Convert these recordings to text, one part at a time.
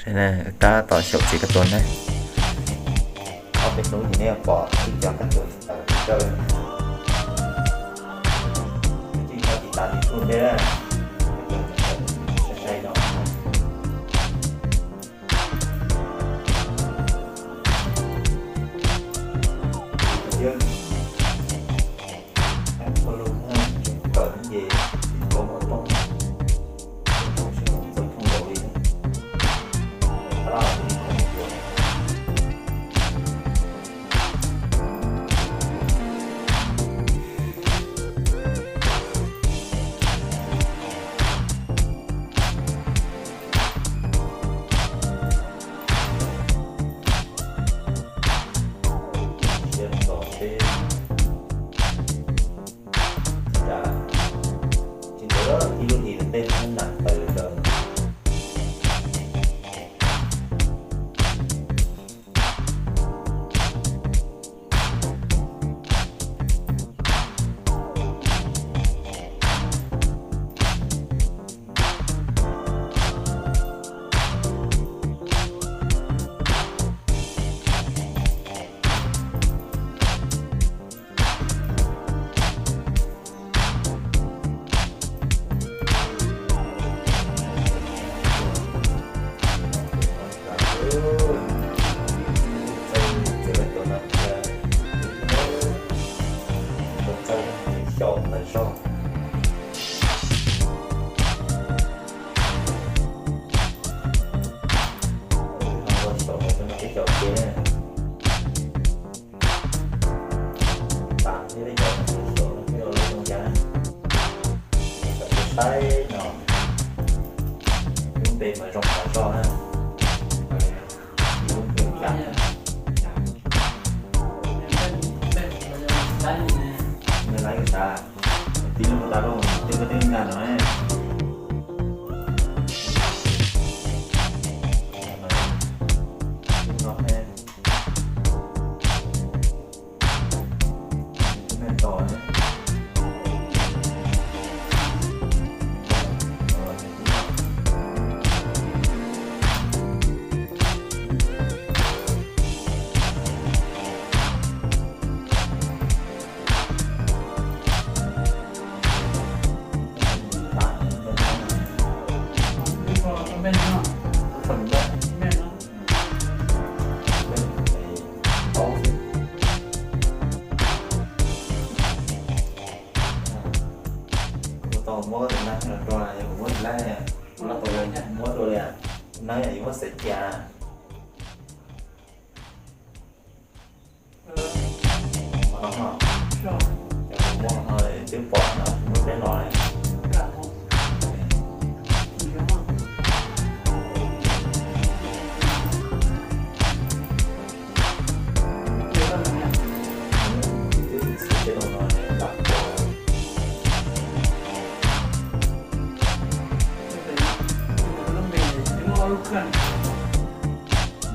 Tab tom xyaum txiv kab tuas ne. Ob peb hnub ces nej yuav pom ib cov kab tuas tawm tawm. Tsis tau tiv tas tiv tuj ntev, sai sai no. Tsis ntawd ib lub hlis tej nam tawm lawm. Tas thiab peb cov xyaum no peb ua lub zoo cas na. Saib no, lub npe mas zoo tas zog na. Lub npe cas na. Nws laiv ua cas, tib lub tas lub twb koj twb nkag no ne. Lub no ne. Kuv tau muab tus neeg los rau, yog kuv muab tus neeg, kuv tau muab dua li, tus neeg yog yuav muab xaiv cia. Muab no, cov kuv muab no twb pom no, muab peb los li.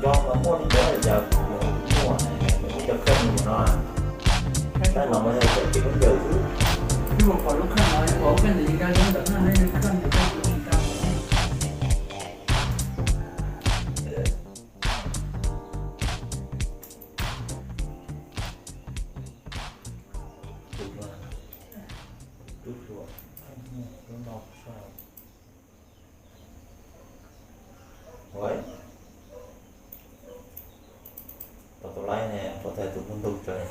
Nco mas muaj li ntawd yog kuv muaj, nws muaj cov kheej mus no. Tab no mas yog cov tsis muaj ncaws xwb. Ua, tau tus laib ne, pov thawj tus muaj ntug tsawv.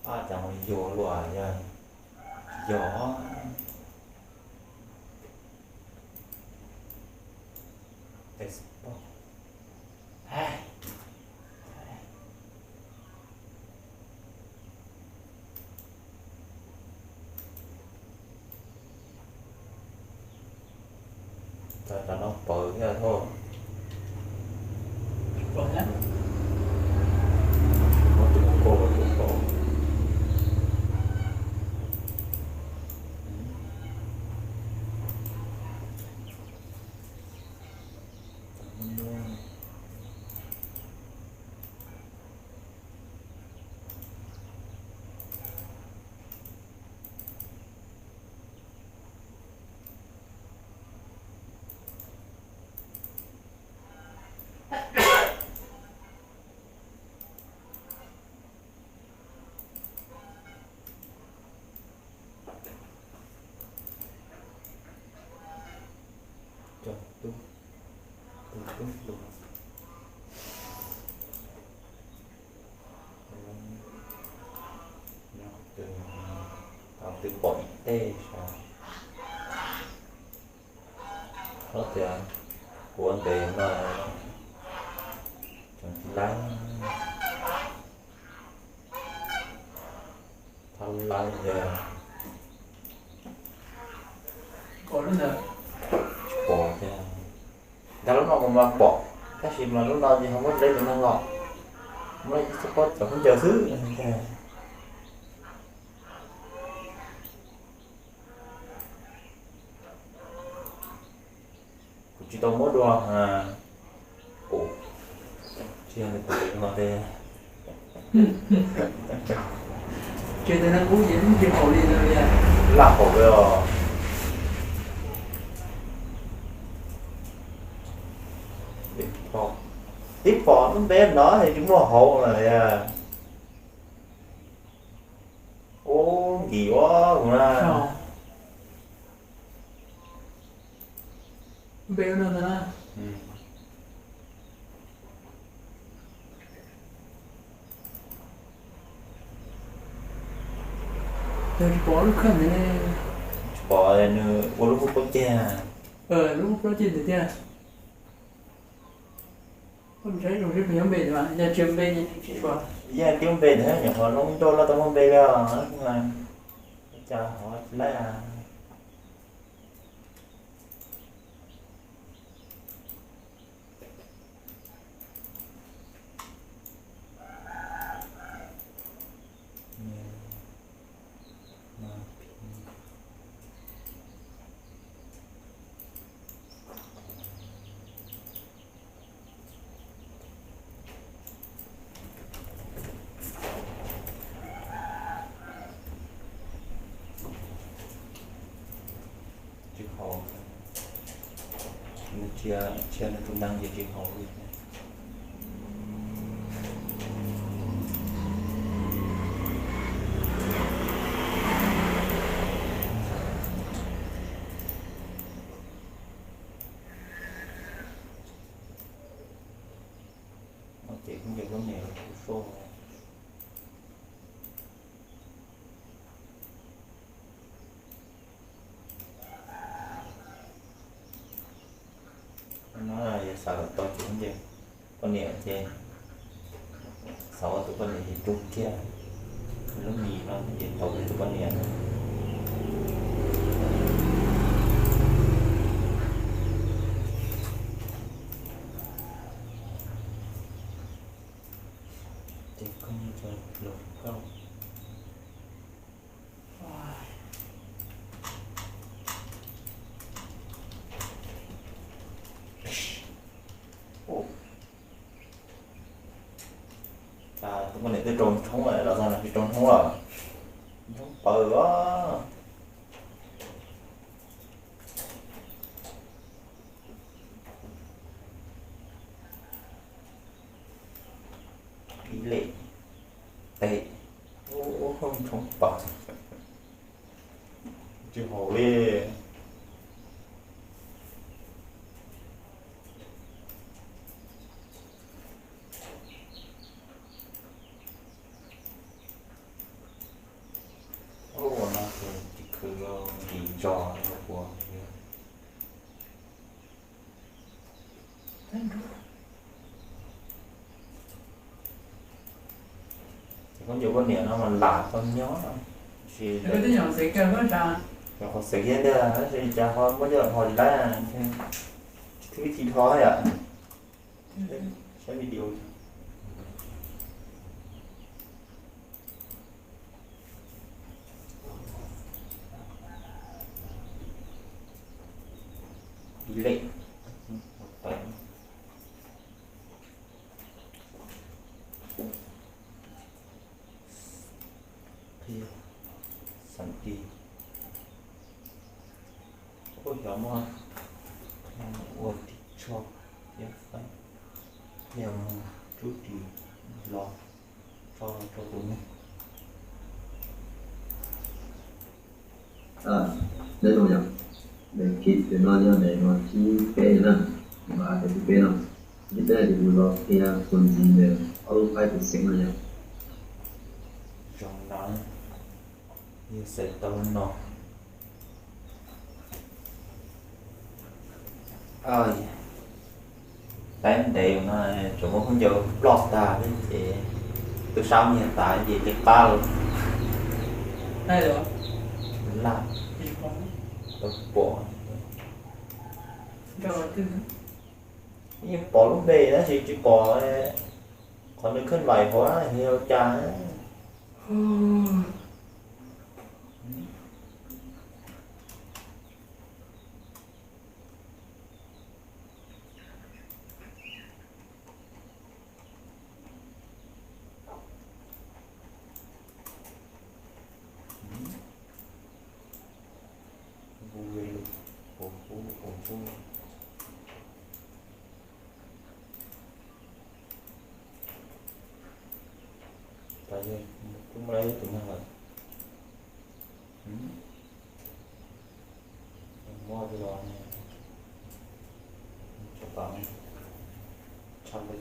Ab, cas mus yuag luaj yog, yog. Cov no pawv thiab thoj. Muab tus ko tus ko. Cov tub, tub tub hluas, nyob twg, thaum twg pom ib teg sav, txhob tias kuv ntev no, tseem tsis laib, thaum laib yog pom tiag. Ntag lub no kuv mas pom, tab sis mas lub no ces ho muab tsis laib tus neeg los, muab ib txoj pob cov khaub ncaws xwb. Kuv tsis tau muab dua, kuv tsis yog nws tus no tes. Ces tus neeg ub ces tsis haum li no li. Laj haum li os. Tib pom lub npe no es tsis muaj hauv lawm. Ub, nkim ua kuv na. Npe no ntag na. Yog tsis pom lub khawb ntawd ne. Tsis pom nws ua lub hub plaub ceg. Lub hub plaub ceg ntawd thiab. Koj mus saib zoo seb puas yog npe ntawd, yog tsis yog npe ces tsis pom. Yog tib npe ntawd nyuam qhuav loob nrauj loj tau muaj npe li os. Cas ho tsis laib. Tsis haum, nws tsis, tsis yog nws tus neeg ces tsis haum li. Ces kuv ncaws poj niam los kuv soj. No yog xav kom tau ces kuv ncaws poj niam ces xav ua tus poj niam ces rub kiag lub mis no ces tau tus poj niam. Ces koj nyob rau hluas nkauj. Tus poj niam twb rau ntshoob lawm los txog no tsis rau ntshoob lawm. Ntshoob paws os. Ib lem tes, ntshoob paws, tsis haum li. Ua no ces tsis khwv nkim zos ua. Ces koj ncaws poj niam no mas lam tau nyob, tab sis nyuam qhuav xev kiag ntag tab sis cas ho muab coj los dhos tsis laib, tsis thwb vib thi dhos yom. Saib video. Ib lem, qhia xeem ti, ua xyov muaj ua tim tsho thiab, yog mus rub ris los tso rau tus neeg. Nyob zoo yom. Daim clip no yog daim no thib peb na, daim thib peb no. Ces peb no ces kuv los qhia tus ntxiv ntawm ob lub qaib tus xeem no yog. Zoo no, yog xav tau no. Tab ntev no tseem muab khaub ncaws ploj tag li ces tub sab nyiag tas ces li qab lawm. Laj tau pom. Yeej pom lub npe tab sis tsis pom qhov nws khwb laim hauv yog ua cas. Twb muaj ib tug neeg lawm. Muab los tso tom tshaj li.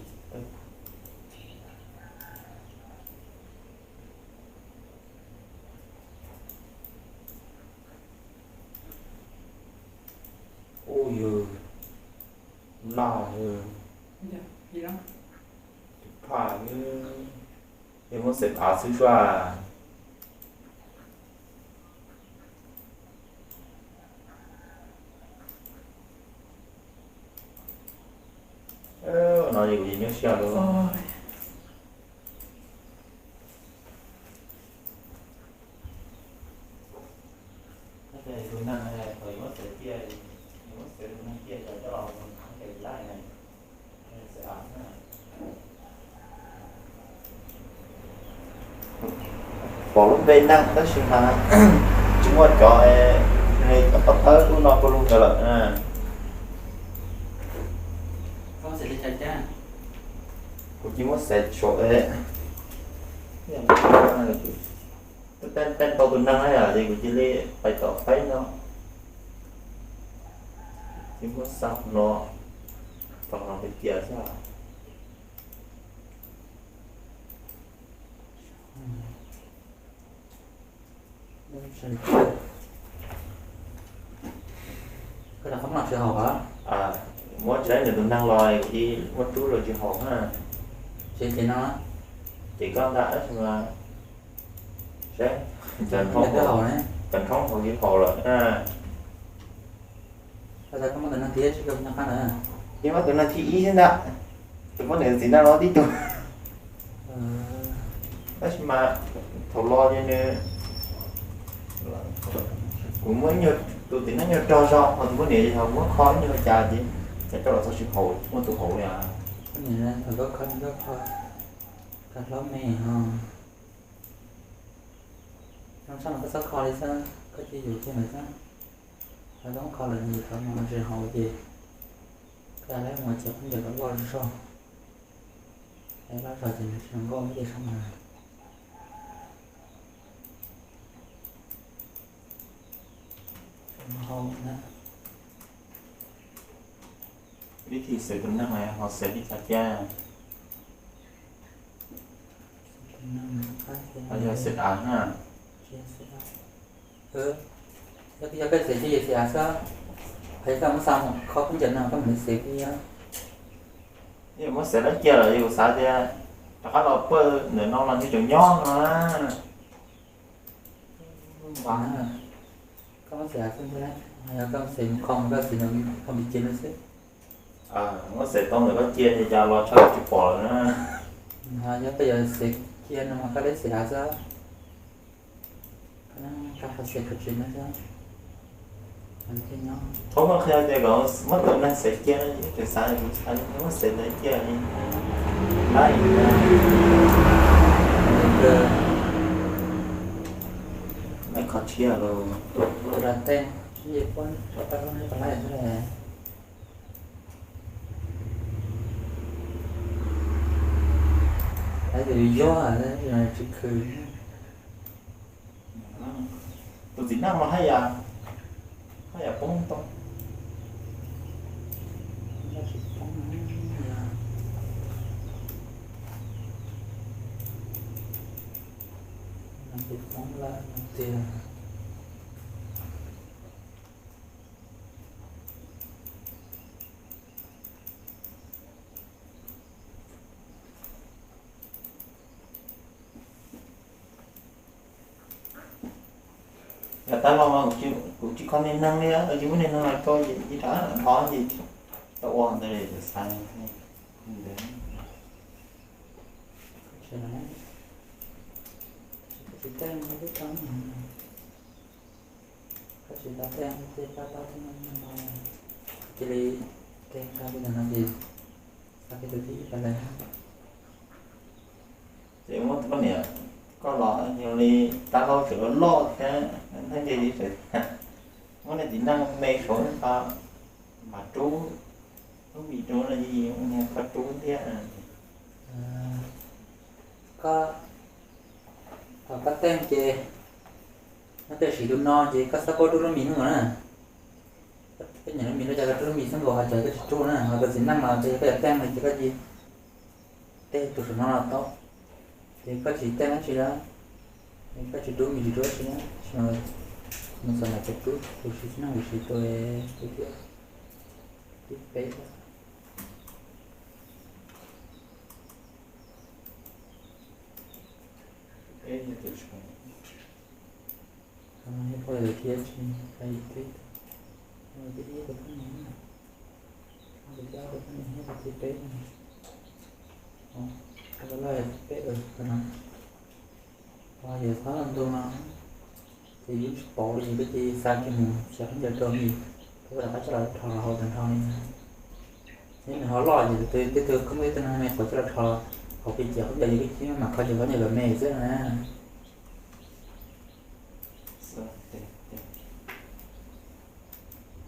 Ub, yog laj, tus phaj, yog muab xev av xwb sua. No ces kuv nyuaj siab lawm. Pom lub npe neeg tab sis mas tsis muaj cov, cov pov thawb lub no pawg lug ntawd lawm. Kuv cia muab xaiv saum, kuv cia tau tus neeg na yom, ces kuv cia li pais tom qaib no, cia muab xa no, tom no pais cia xwb. Muab tsis laib nws tus neeg los kuv cia muab rub los tsis haum na. Ces koj ntag, saib, cov nrhoob hauv tsis haum lawm na. Ces muab tus neeg thib ib xwb ntag, tus poj niam txiv neej no tib tug. Tab sis mas thaum los ces nws, kuv muab tus txiv neej nyuag rog zog, ho tus poj niam yog muab kho ib nyuag cas ces coj los txog tsis haum, muaj tus haum li. Koj kho, koj hlob me ho. Zoo tshaj mas koj txhob kho li xwb, koj cia yus kiag ntawd xwb. Lawv txhob kho lawm, nws thov mus tsis haum ces koj lawv mus ces khaub ncaws loj zog, loj zog ces nws tsis zoo nkauj ib ce sab mas. Vib thi xaiv tus neeg ho xaiv li cas tiag? Yog xaiv av na. Yog koj xaiv ces xaiv av xwb. Yog koj muab xa mus kho khaub ncaws no koj mam li xaiv kiag. Yog muab xaiv lawm cia lawm yus xav tias rov qab los pawg ntawm no los nws tseem nyob no na. Koj muab xaiv av xwb ntag, yog koj xaiv mus kho mus koj xaiv ntawm koj cia lawm xwb. Muab xaiv tau ntawm koj cia ces cas los tshaj tsis pom lawm na. Yog koj yuav xaiv cia no mas koj lawv xaiv av xwb. Koj xaiv koj tsis no xwb. Thaum koj qhia tias kom muab tus neeg xaiv cia no ces tseem xav kuv xav muab xaiv ntawd cia li. Lab, lab kho tshiab lauj. Lawv yog tsis khwv. Tus txiv neej no haj yam, haj yam Poob tau. Tsis poob, tsis poob lawm no tiag. Yog tab los mas kuv tsis kho niag neeg li, tsis muaj niag neeg los rau ces ib rab dhov ces tau ua ntawd li xav ntawd. Tsis tau tej no, tsis tau tej no, cia li tej no ces xa kiag tus thib ib tas li. Ces muab tus poj niam koj los yog li tab hau tseem loj thiab, neeg ces tseem muab niag txiv neej me saud nqa mas rub lub mis rau no ces niag koj rub thiab. Koj, thaum koj teej ces, no tej siv tus no ces koj xav koj rub lub mis xwb nkaus na. Koj nyiam lub mis no ces koj rub lub mis xwb nkaus, ho cov koj tsis rub na, ho tus txiv neej los ces koj yuav teej no ces koj cia li tej tus saum no los tau. Ces koj tsis teej dab tsi na, koj tsis rub mis tsis rub dab tsi na, tsis no, nws xav nram ces rub tus txiv neej tus siv tus, tus thib, thib peb. Tus thiab tsis, tus ib tus poj niam, tus thib ob tus poj niam thiab tus thib peb, tus loj thib peb, tus no. Yog txhob los ntu no ces yus tsis paub li, koj cia li xa kiag mus xyaw khaub ncaws rau nws, koj rov qab coj los rho los haus tag nrho li. Neb nws ho loj ces tej tug koob ib tug neeg me qhuav coj los rho haus pem ces khaub ncaws yus koj cia li mam kho ces khaub ncaws kom me xwb na.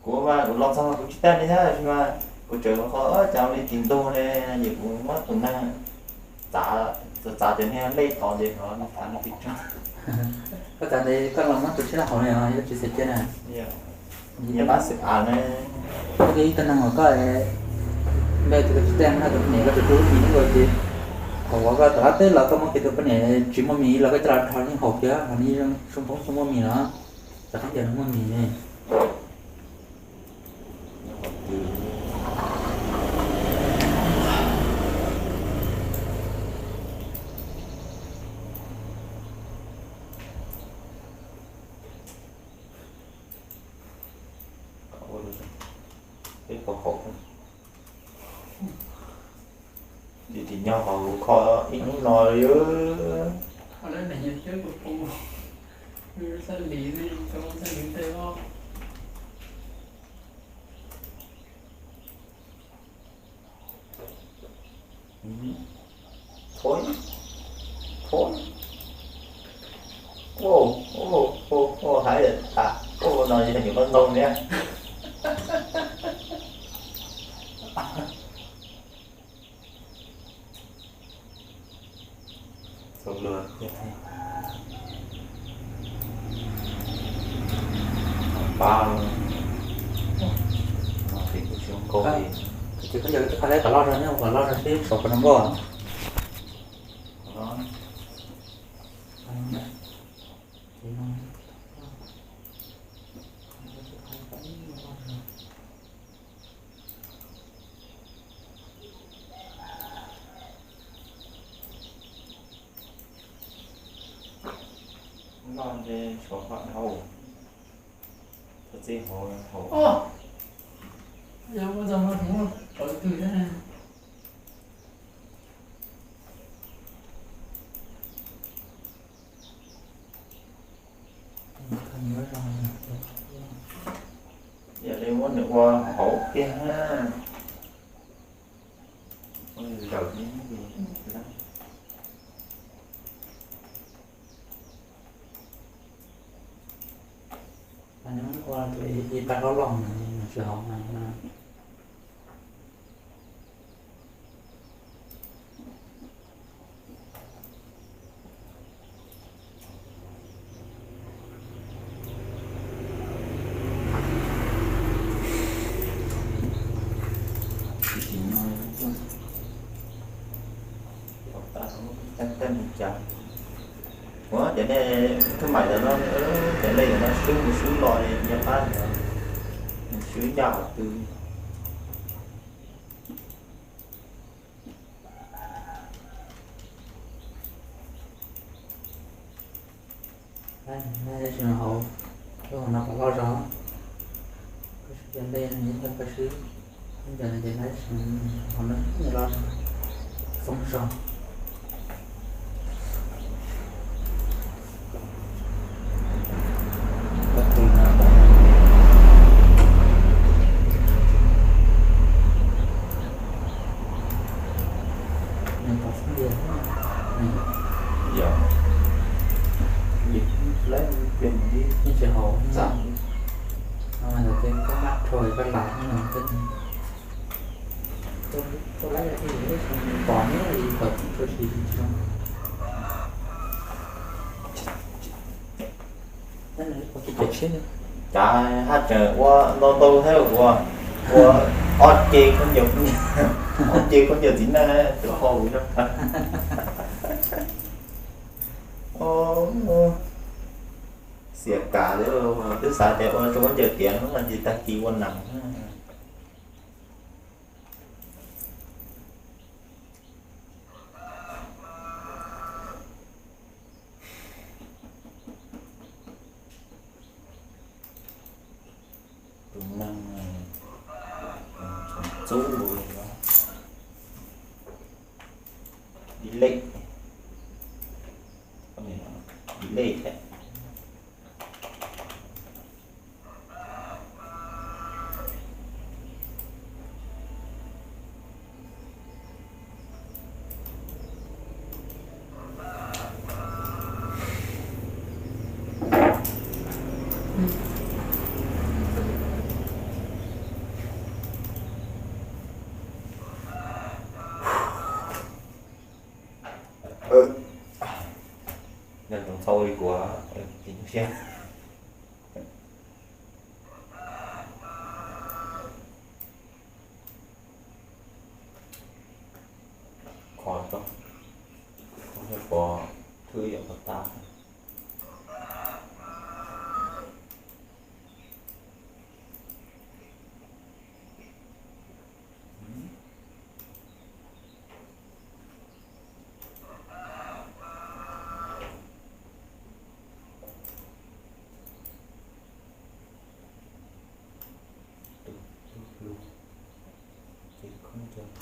Kuv mas kuv los txog kuv tsis teej li thiab, tab sis mas kuv tseem qhov cas li tim ntug li, ces kuv muab tus neeg txav, txav cov niag lej tod ces nws txav nws pes tsawg. Koj txav ntawd koj los muab tus tsib laj hauv li os, yog tsis xav cia na. Yog pab xwm av ne. Koj ib tug neeg uas koj npe tus koj tsis teej no tus poj niam koj tseem rub mis nkaus ces, thaum uas koj rov qab teb los koj muab kiag tus poj niam tsis muaj mis los koj coj los rho nws haus kiag, ho nws zoo poob tsis muaj mis los, rov qab ncaws nws muaj mis ne. Peb qhov qaum, tis tis nyob hauv kho ib hnub no li. Thối, thối. Ô, ô, ô, ô, hais lawm tas. Ô, no yog nyuam qau ntoo thiab. Txaus luag thiab. Pab no ces kuv tsis zoo nkauj li. Ces koj yog koj qhov leb kom loj zog nyob, kom loj zog seb saum puas zoo nkauj. Loj ntshe tshuav qhov dhau, thov txij hauv hauv. Yog ua tau no kuv pawv twg thiab ne. Yog li muab nws ua hauv kiag na. Ua zaws li. Ua ib pab hlob loj mas tsis hauv na. Tus mais ntawm no, cov lej ntawm no swb mus swb los nyob qab, swb ncaj qhov twg. Hauv, lub hauv no kom loj zog, koj swb cov lej no, koj swb cov no ces lawv hauv no loj zog, foob zog. Yog, yeej tsis haum, no mas lawv tias koj maj rhuav koj lam no, koj laib ib pom nyob li kom txhob tshua tsis zoo. Cav haj tseem ua ntau ntau thiab ua, ua ob ce khaub ncaws, ob ce khaub ncaws txiv neej rau hauv. Xiam kam li, twb xav tias ua rau khaub ncaws tiav no mas tsis tag kis ua nees. Tus neeg txub ib lej, ib lej thiab. Nyob zoo txhob ua li kuv, tsis siab. Kho tso, kho pov thwb yom, kho tas. Tus hlub ces khaub ncaws.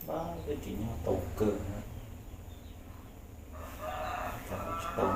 Pab twb tsis nyob tau kawg na. Tsis tau.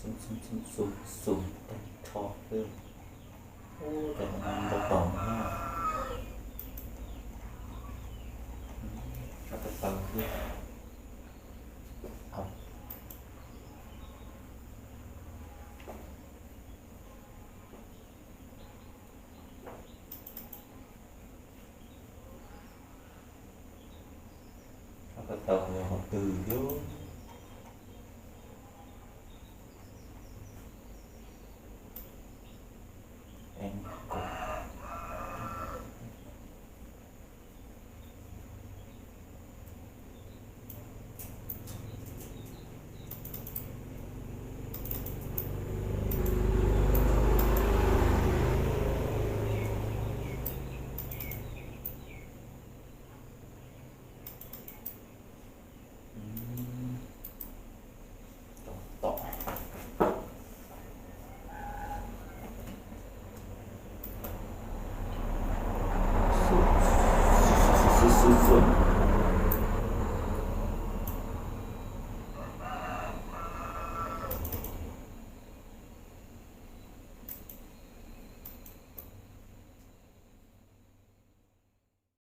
Xum xum xum xum xum tag nrho xwb. Ub, cov no ntau tos na. Sab tawv tawv xwb. Sab tawv tawv qhov twg thiab. Tom tom. Xu, xu, xu, xu, xu.